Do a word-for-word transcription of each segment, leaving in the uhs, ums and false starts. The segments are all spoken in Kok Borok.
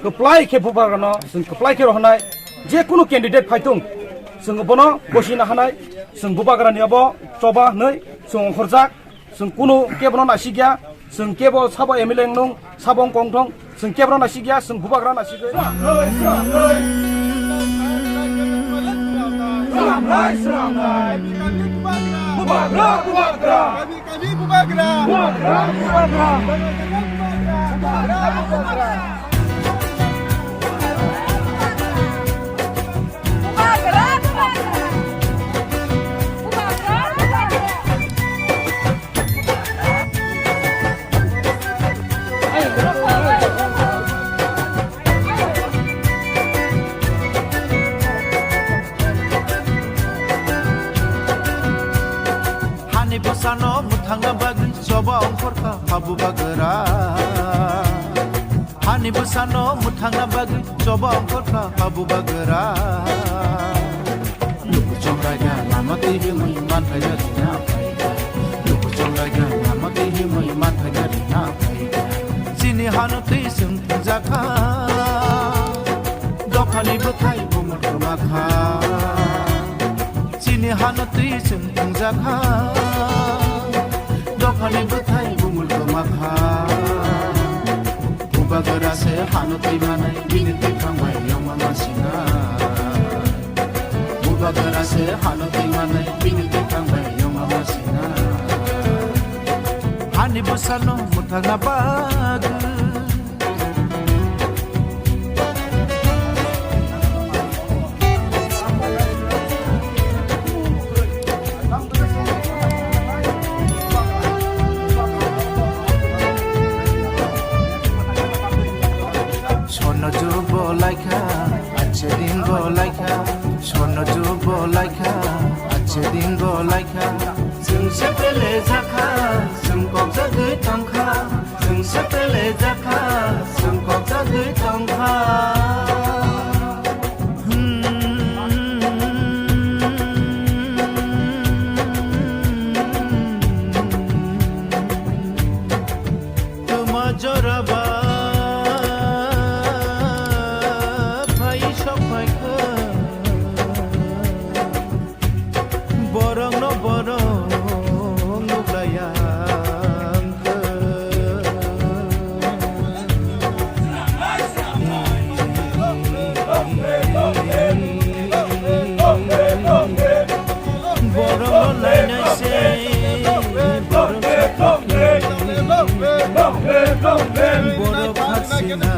Kwplai khe bubagrano chwng kwplai khe rohornai, je kunu candidate phai thung, chwng bono bosina hanai, chwng bubagrani abo choba hwnwi chwng ongkhorjak, chwng kunu kebono nasikya, chwng kebo sabo M L A wngnung, sabo wng kongthong, chwng kebono nasikya, chwng bubagra nasigwi. Bubagra, bubagra. Kami bubagra. Bubagra, bubagra. Bubagra, bubagra. Bubagra, bubagra. Bubagra, bubagra. Hani bwsano mwthangna bagwi choba ongkhorkha ha bubagra. Hani bwsano mwthangna bagwi choba ongkhorkha ha bubagra. Luku chongraida lama twi himwi manthai rina phaikha. Luku chongraida lama twi himwi manthai rina phaikha. Chini hano twi chwng thangjakha. Dophani bwthai bumul kwmakha. Chini hano twi chwng thangjakha. Dophani bwthai bumul kwmakha. Bubagra se hano twi manai bini twi thangbai yongma masina. Bubagra se hano twi manai bini twi thangbai yongma masina. Hani bwsano mwthangna bagwi. Sono jubo laikha, ache din bo laikha. Sono jubo laikha, ache din bo laikha. Chwng se pele jakha, chwng kok jagwi tongkha. Chwng se pele jakha, chwng kok jagwi tongkha. Tuma joraba phai sok phaikha. Borokno borok nuklaiya wngkha. Borokno nainai se borok sakha. Borok khaksina.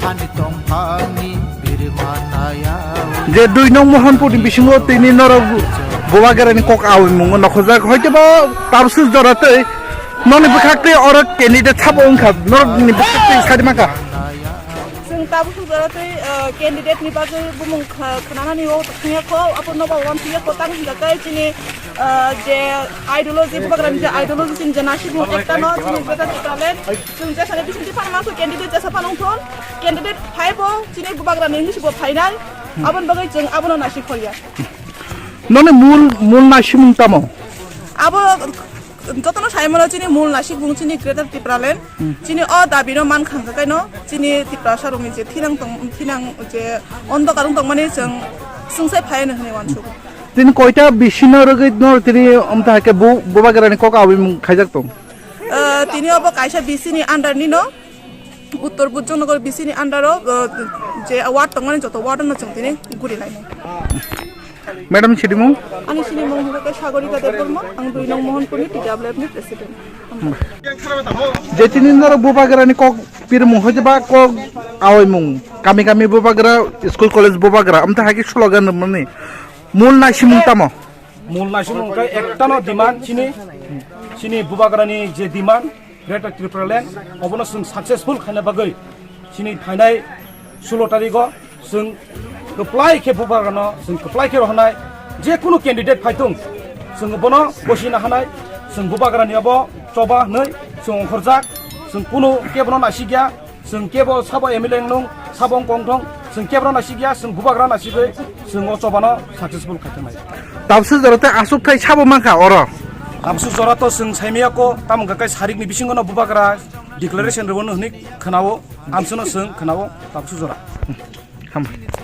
Hani tongphangni birma naya. Je dui nong Mohanpurni bisingo tini norok bubagrani kok awimung nokhorjak, hoitoba tabswk jora tei noni bwkhak tei oro candidate sabo wngkha, norokni bwkhak tei sadi mangkha. Chwng tabswk jora tei, eh, candidate ni bagwi bumung kha-, khnanani o thangya kho, abo nobo wan thangya kho, tang hingka kai chini, eh, je ideology, bubagrani je ideology chini je naisingmung ekta no, chini jeta jeta le. Chwng jesani bisingtwi phano mangkha candidate jesa phano wngthun, candidate phaibo chini bubagrani hinwi se bo phainai, aboni bagwi chwng abono naisik khorya. Noni mul, mul naisimung tamo? Abo jotono saimano chini mul naisikmung chini Greater Tipraland, chini o dabino man khangkha kaino chini Tiprasa rokni je thinang tong, thinang je ondokar wng tongmani chwng, chwng sai phaiano hinwi uansukgo. Tini koita bisino rwgwi no tini omtha hai khe bu-, bubagrani kok awimung khaijak tong? Ah, tini obo kaisa B C ni under ni no, Uttor Bujongnagar B C ni under o, ah, je ward tongmani joto ward no chwng tini guri lainai. Madam, sinimung? Ani sinimung hwnkha khe Sagorika Debbarma, ang dui nong Mohanpurni T W F ni president. Je tini norok bubagrani kok pirmung hoite ba kok awaimung, kami kami bubagra, school college bubagra, amtha hai khe slogan rwmani mul naisimung tamo? Mul naisimung khe ektano demand chini, chini bubagrani je demand, Greater Tipraland, obono chwng successful khaina bagwi chini phainai sulo tarigo chwng kwplai khe bubagrano chwng kwplai khe rohornai, je kunu candidate phaithung chwng bono bosina hanai, chwng bubagrani abo choba hwnwi Chwng ongkhorjak, chwng kunu kebono naisikya, chwng kebo sabo M L A wngnung, sabo wng kongthong, chwng kebono naisikya, chwng bubagra naisigwi, chwng o chobano successful khaitoknai. Tabsu jora tei aswk thai sabo mankha oro. Tabsu jora to chwng saimaya ko, tamo hwnkha khe sarikni bisingo no bubagra declaration rwno hwnwi khwnao, amsono chwng khwnao tabsu jora. Hambai.